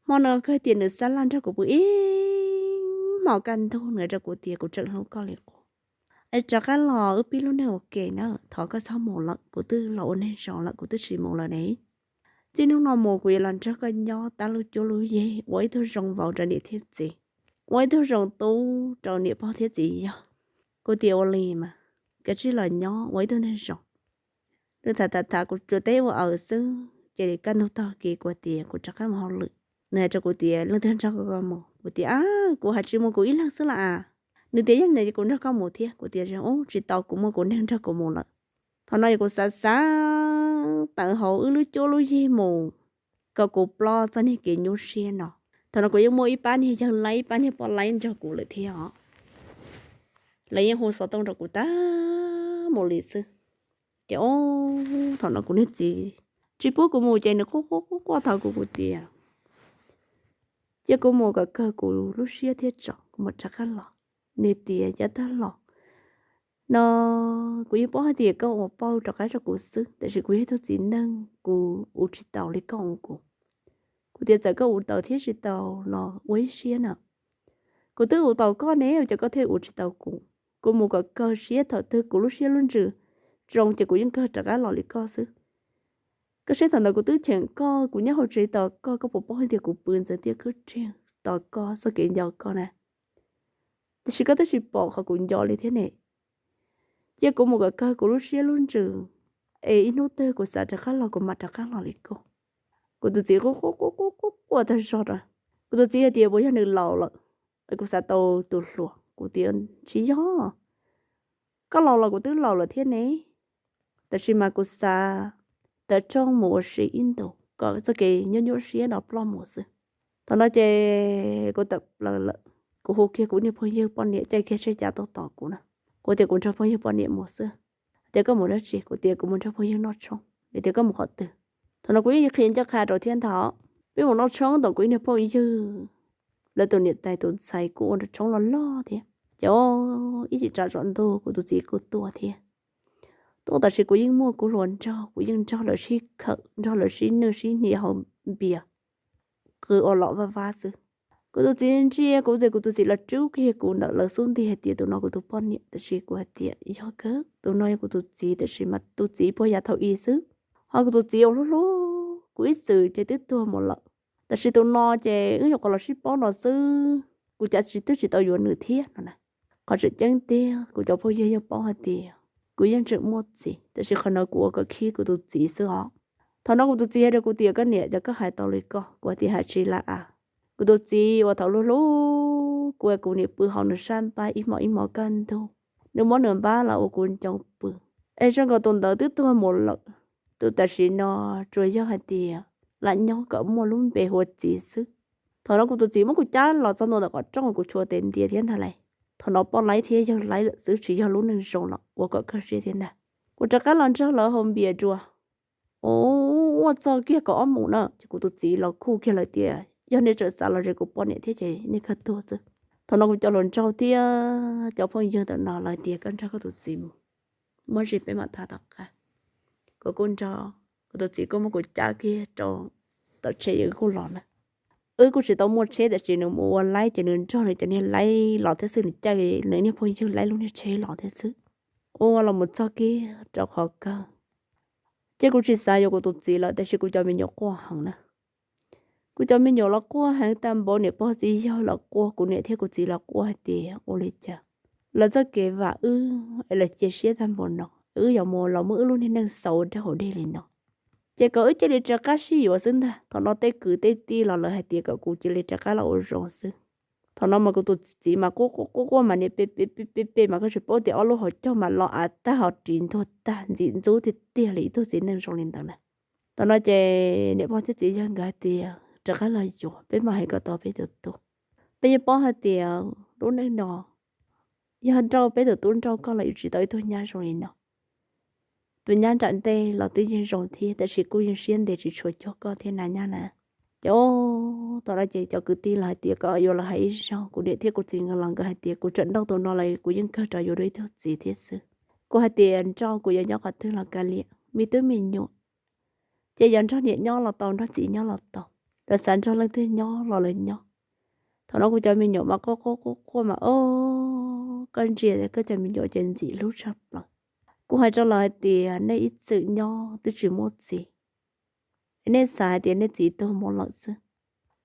Hmo no kawg tias nws xab laj nrog kuv pw ib hmos kaj ntug, nws hais rau kuv tias kuv tseem hlub koj li qub, es rov qab los wb pib lub neej ua ke na, thov koj txhob mus lawm, kuv twb los ua neeg zoo lawm, kuv twb tsis mus lawm ne. Txij hnub no mus kuv yuav los nrog koj nyob tab lub cuab lub yig, ua ib tug zoo vauv rau niam thiab txiv, ua ib tug zoo tub rau niam pog thiab txiv yawg. Kuv tias ua li mas, kav tsij los nyob ua ib tug neeg zoo. Nws tham tham tham kuv tsuas teb ua aws xwb ces kaj ntug tag kis kuv tias kuv rov qab mus hauj lwm. Nws hais rau kuv tias leej twg nrog koj mus? Kuv tias kuv hais tsis mus kuv ib leeg xwb las as. Nws tias yog li ntawd kuv nrog koj mus thiab. Kuv tias ub tsis tau, kuv muaj kuv neeg nrog kuv mus lawm. Thaum no yog kuv xav xav tawm hauv wb lub cuab lub yig mus kom kuv ploj txoj niag kev nyuaj siab no. Thaum no kuv yeej muaj ib pab niag yawg laib ib pab niag poj laib nrog kuv lawm thiab os. Lawv yeej hu xov tooj rau kuv tag mus li xwb. Ces thaum no kuv niag txiv tsis pub kuv mus ces nws quaj quaj quaj quaj thov kuv, kuv tias cia kuv mus kom kawg kuv lub siab thiab tso kuv mam rov qab los. Nws tias yav tag los no kuv yeej paub hais tias koj ua pauj rov qab rau kuv xwb, tab sis kuv yog ib tug txiv neej kuv ua tsis taus li koj ua kuv. Kuv tias txawm koj ua tau thiab tsis tau los ua ib siab na, kuv twb ua tau koj ne, ua cas koj thiaj ua tsis tau kuv? Kuv mus kom kawg siab, thaum twg kuv lub siab lub ntsws zoo ces kuv yeej kawg rov qab los li koj xwb. Koj saib thaum ntawd kuv twb cheem koj, kuv nyob hauv tsev tos koj, koj puas paub hais tias kuv pw ntxeev tiaj khwb rhiag tos koj txoj kev nco koj na? Tiam sis koj twb tsis pom qhov kuv nco li thiab ne. Cia kuv mus kom kawg kuv lub siab lub ntsws, es ib hnub twg kuv xav rov qab los kuv mam rov qab los li koj. Kuv tus txiv quaj quaj quaj quaj tag zog rau. Kuv tus txiv hais tias puas yog nws laus lawm, es kuv xav tau tus hluas. Kuv tias tsis yog, koj laus los kuv twb laus lawm thiab ne, tab sis mas kuv xav tawm rooj mus ua si ib ntus kom txoj kev nyuaj nyuaj siab no ploj mus xwb. Thaum no ces kuv tawm plaws lawm, kuv hu kiag kuv niag phooj ywg poj niam caij kiag tsheb cav tuaj tos kuv na. Kuv tias kuv nrog phooj ywg poj niam mus xwb. Tias koj mus dab tsi? Kuv tias kuv mus nrog phooj ywg noj tshoob. Nws tias koj mus qhov twg? Thaum no kuv yeej qhia ncaj qha rau thiab ntag, peb mus noj tshoob ntawm kuv ib niag phooj ywg, lawv tus niam tais tus ntxhais kuj ua nrog tshoob loj loj thiab. Ces ib chim tsaus ntuj kuv tus txiv kuj tuaj thiab. Tuaj tab sis kuv yeej muaj kuv hluas nraug, kuv yeej nrog lawv sib khawm, nrog lawv sib nwj sib hnia hauv npias, qw ua lom vaj vab xwb. Kuv tus txiv ntsia kuv ces kuv tus txiv los rub kiag kuv ntawm lawv xub ntiag hais tias tus no kuv tus poj niam, tab sis kuv hais tias yog kawg, tus no yog kuv tus txiv, tab sis mas tus txiv puag yav thaum i xwb, ho kuv tus txiv uas hlub hlub kuv ib txwm ces twb tuag mus lawm. Tab sis tus no ces wb nyuam qhuav los sib paub no xwb, kuv cas tsis twb tsis tau yuav nws thiab no na. Qhov tseem ceeb tiag kuv cov phooj ywg yeej paub hais tias kuv yeej tseem muaj txiv, tab sis qhov no kuv ua kom khib kuv tus txiv xwb os. Thaum no kuv tus txiv hais rau kuv tias koj niam, cas koj hais tau li ko? Kuv tias hais tsis lawm as. Kuv tus txiv uas thaum hlub hlub kuv, kuv niam pw hauv nws sab npab ib hmos ib hmos kaj ntug, nws muab nws npab los ua kuv ncoo pw. Es zoo nkaus tus ntawd twb tuag mus lawm, tus tam sim no tsuas yog hais tias lam nyob kom muaj lub npe hu ua txiv xwb. Thaum no kuv tus txiv muab kuv cab los txog ntua ntawm qhov rooj, kuv chua tes ntias thiab ntag lauj. Thaum no poj laib thiab yawg laib lawm xwb, tsis yog lub neej zoo los ua kom kawg siab thiab ntag. Kuv rov qab los nrog lawv haus npias dua. Ua txog kiag kaum ob moos na ces kuv tus txiv los kuj kiag lawm tias yog nej tseem xav los ze kuv poj niam thiab ces nej kawg tuag xwb. Thaum no kuv cov hluas nraug thiab cov phooj ywg ntawm no lawv tias koj nrog koj tus txiv mus, muaj tsis peb mam tham tom qab. Kuv kuj nrog, kuv tus txiv kuj muab kuv cab kiag rau tom tsheb, wb kuj los na. Wb kuj tsis tau muaj tsheb, tab sis nws mus ua laib ces nws nrog nws cov niag laib los thiab xwb, nws caij nws niag phooj ywg laib lub niag tsheb los thiab xwb. Ua los mus txog kiag rau qhov kawg, ces kuv tsis xav yuav kuv tus txiv lawm, tab sis kuv cov me nyuam quaj heev na. Kuv cov me nyuam los quaj heev tag npaum, niam pog txiv yawg los quaj, kuv niam thiab kuv txiv los quaj hais tias ua li cas lawv txoj kev vam wb es lawv cia siab tag npaum no, wb yuav mus los muab wb lub niag neej xaus ua dab hauv dej li no. Ces kom wb cia li rov qab sib yuav xwb ntag. Thaum no tej kwv tej tij los lawv hais tias kom kuv cia li rov qab los ua zoo xwb. Thaum no mas kuv tus txiv mas quaj quaj quaj quaj mas niam pe pe pe pe pe mas koj tsis paub tias ob lub hauv caug mas los av tag hos ris ntuag tag ntxim ntxub tiag tiag li ib tug txiv neej zoo li ntawd na. Thaum no ces niam pog thiab txiv yawg nkawd hais tias rov qab los yuav, peb mam hais kom tau peb tus tub. Peb yeej paub hais tias lub neej no yog nrauj peb tus tub nrauj koj los yuav tsis tau ib tug nyab zoo li no. Tus nyab nram ntej los twb yeej zoo thiab, tab sis kuj yeej siab ntev tsis tshua cuag koj thiab na nyab na. Ces thaum no ces cov kwv tij los hais tias kom yuav los hais ib zaug, kuv niam thiab kuv txiv nkawd los nkawd hais tias kuv tseem nrauj tus no los kuv yeej kawg rov yuav dua ib tug txiv thiab xwb. Kuv hais tias nrauj kuv yuav nyob qhov twg los kav liam, me tub me nyuam ces yog nrog niam nyob los tau, nrog txiv nyob los tau, lawv xav nrog leej twg nyob los lawv nyob. Thaum no kuv cov me nyuam mas quaj quaj quaj quaj mas o, koj ntsia koj cov me nyuam ces ntxim hlub tshaj plaws. Kuv hais rau lawv hais tias nej ib txwm nyob twb tsis muaj txiv, nej xav hais tias nej txiv tuag mus lawm xwb.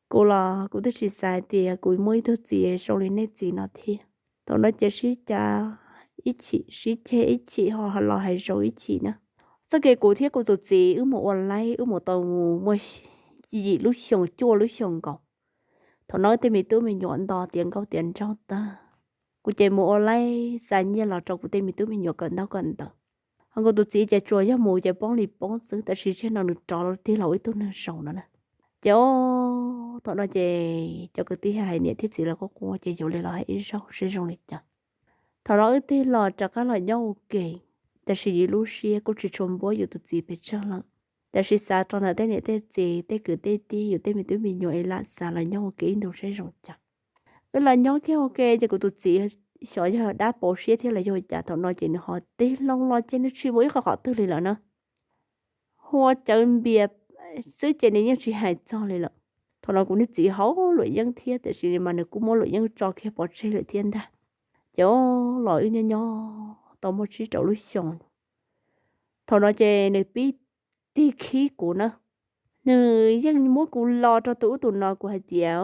Kuv los kuv twb tsis xav hais tias kuv muaj ib tug txiv zoo li nej txiv no thiab. Thaum no ces sib cav ib chim, sib ceg ib chim ho los hais zoo ib chim na. Txoj kev kuv thiab kuv tus txiv wb mus ua laib wb mus tau muaj yim lub xyoo cuaj lub xyoo nkaus. Thaum no wb tej me tub me nyuam nto tiav nkauj tiav nraug tag, kuv ces mus ua laib xa nyiaj los rau kuv tej me tub me nyuam kawm ntaub kawm ntawv. Ho kuv tus txiv ces tsuas yog mus ces poob li poob xwb, tab sis tsam no nws rov tig los ua ib tug neeg zoo no na. Ces thaum no ces cov kwv tij hais niam thiab txiv lawv quaj quaj ces yuav li los hais ib zaug seb zoo li cas. Thaum no wb tig los rov qab los nyob ua ke, tab sis yus lub siab kuj tsis tshua npuab yus tus txiv pes tsawg lawm. Tab sis xav rau ntawm tej niam tej txiv tej kwv tej tij yus tej me tub me nyuam es lam xav los nyob ua ke ib ntus seb zoo cas. Wb los nyob kiag ua ke ces kuv tus txiv xyov yog dab pauv siab thiab los yog cas, thaum no ces nws ho tig loo los ces nws tsis mus ib qho qhov twg li lawm na. Hu ua cawv npias xwb ces nws yeej tsis hais txog li lawm. Thaum no kuv niag txiv haus luam yeeb thiab, tiam sis mas nws kuj muab luam yeeb tso kiag pov tseg lawm thiab ntag. Ces los wb nyob nyob tau muaj tsib rau lub xyoo, thaum no ces nws pib tig khib kuv na. Nws yeej muab kuv los rau tus ub tus no, kuv hais tias,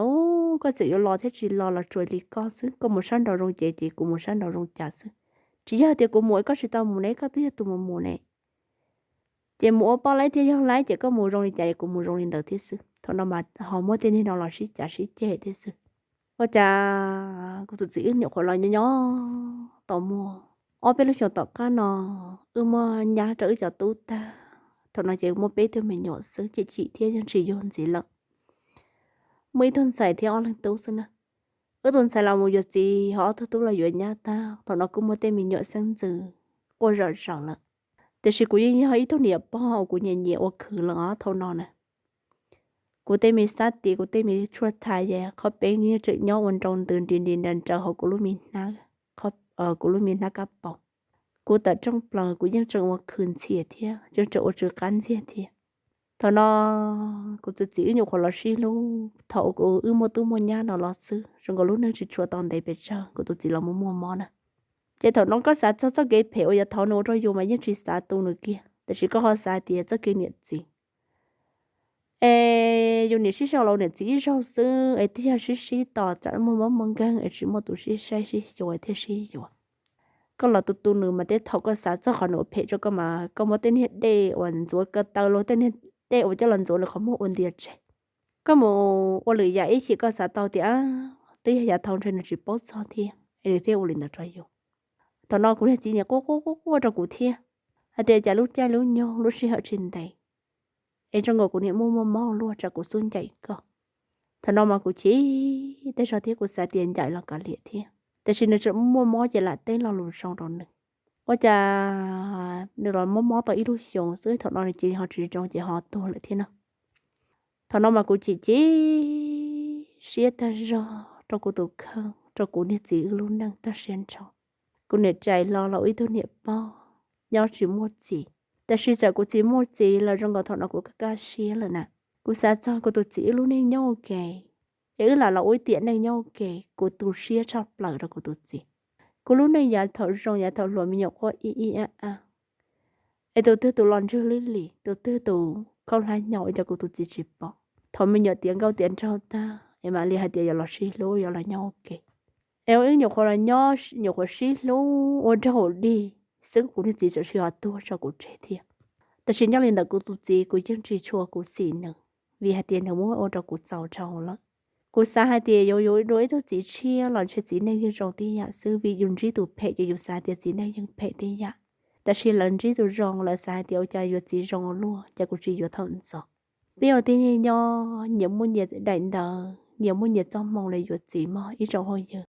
koj txawm yuav los thiab tsis los los tsuas li koj xwb, koj mus sab nraud zoo ces ces kuv mus sab nraud zoo cas xwb. Tsis yog tias kuv mus koj tsis tau mus ne, koj twb yog tus mus mus ne. Ces mus ua poj laib thiab yog laib ces koj mus zoo li cas kuv mus zoo li ntawd thiab xwb. Thaum no mas ho muab tej niag no los sib cav sib ceg thiab xwb. Ua cas kuv tus txiv wb nyuam qhuav los nyob nyob tau muaj ob peb lub xyoos tom qab no, wb muaj nyab rau wb cov tub tag. Thaum no ces muaj peb tug me nyuam xwb, cem chim thiab yeej tsis yug ntxiv lawm. Muaj ib tug ntxhais thiab ob leeg tub xwb na. Wb tus ntxhais los mus yuav txiv, ho ob tug tub los yuav nyab tag. Thaum no kuj muaj tej me nyuam xeeb ntxwv quaj zom zaws lawm. Tiam sis kuv yeej yog ib tug niam pog uas kuv nyiam nyiam ua khwv lawm os thaum no na. Kuv tej me xab tis, kuv tej me tshuaj thas, qhov peeb yeej tseem nyob ua nroo ntws nris nris nraws nraws hauv kuv lub me hnab, kuv lub me hnab kab paus. Kuv tawm rooj plaws kuv yeej tseem ua khwv ntxhias thiab, yeej tseem ua tsw qab ntxiag thiab. Thaum no kuv tus txiv wb nyuam qhuav los sib hlub, thaum wb muaj tub muaj nyab no los xwb, zoo nkaus lub neej tsis tshua tau ntev pes tsawg kuv tus txiv los muaj muaj mob na. Ces thaum no koj xav txog txoj kev phem uas yav thaud nws ua rau yus mas yeej tsis xav tu nws kiag, tiam sis koj ho xav tias txoj kev niam txiv es yus niam sib sau los niam txiv ib zaug xwb es twb yog sib sib tos tsam muaj mob muaj nkeeg es tsis muaj tus sib saib sib xyuas thiaj sib yuav. Koj los tu tu nws mas tej thaum koj xav txog qhov nws ua phem rau koj mas koj muab tej niag dej uas ntxuav ko taw los tej niag dej uas coj los ntxuav nws qhov muag ua ntias tseg. Koj mus ua lwm yam ib chim koj xav tau tias twb yog yav thaud ntshe nws tsis paub txog thiab es nws thiaj ua li ntawd rau yus. Thaum no kuv niag txiv niam quaj quaj quaj quaj rau kuv thiab hais tias cas lub caij lub nyoog lub sij hawm tsis ntev es zoo nkaus kuv niam muaj muaj mob luaj tsam kuv xub ncaim koj. Thaum no mas kuv chim tej zaug thiab kuv xav tias ncaim los kav liam thiab, tiam sis nws tseem muaj mob ces lam teb lo lus zoo rau nws. Ua cas nws los mob mob tau ib lub xyoos xwb thaum no nws cia li ho tsis zoo ces ho tuag lawm thiab na. Thaum no mas kuv chim chim siab tag zog rau kuv tus kheej, rau kuv niag txiv wb lub neej tag siab ntsho. Kuv niam rais hlo los ua ib tug niam pog nyob tsis muaj txiv, tab sis txawm kuv txiv muaj txiv los zoo nkaus thaum no kuv kaj kaj siab lawm na. Kuv xav txog kuv tus txiv wb lub neej nyob ua ke, es wb lam los ua ib tiam neej nyob ua ke, kuv tu siab tshaj plaws rau kuv tus txiv. Kuv lub neej yav thaum zoo yav thaum hluas me nyuam quaj ib ib ab ab, es tus twg tus los ntswg lwj lim, tus twg tus khaub hlab nyo ua rau kuv tus txiv tsis pom. Thaum me nyuam tiav nkauj tiav nraug tag es mam li hais tias yuav los sib hlub, yuav los nyob ua ke. Es ua ib nyuam qhuav los nyob, nyuam qhuav sib hlub ua nraug ua dig xwb, kuv niag txiv txawm sib ho tuag tso kuv tseg thiab. Tab sis nyob li ntawm kuv tus txiv, kuv yeej tsis tshua kuv xim nws, vim hais tias nws muab ua rau kuv txaus dhau lawm. Kuv xav hais tias yuav yuav dua ib tug txiv tshiab los ntshe txiv neej yeej zoo tib yam xwb, vim yus ntsib tus phem ces yus xav tias txiv neej yeej phem tib yam. Tab sis lawv ntsib tus zoo, lawv xav hais tias ua cas yuav txiv zoo ua luaj, cas kuv tsis yuav thaum ntxov. Peb ua tib neeg nyob nyias muaj nyias daim ntawv, nyias muaj nyias txoj hmoo los yuav txiv mog ib tsoom hauj ywg.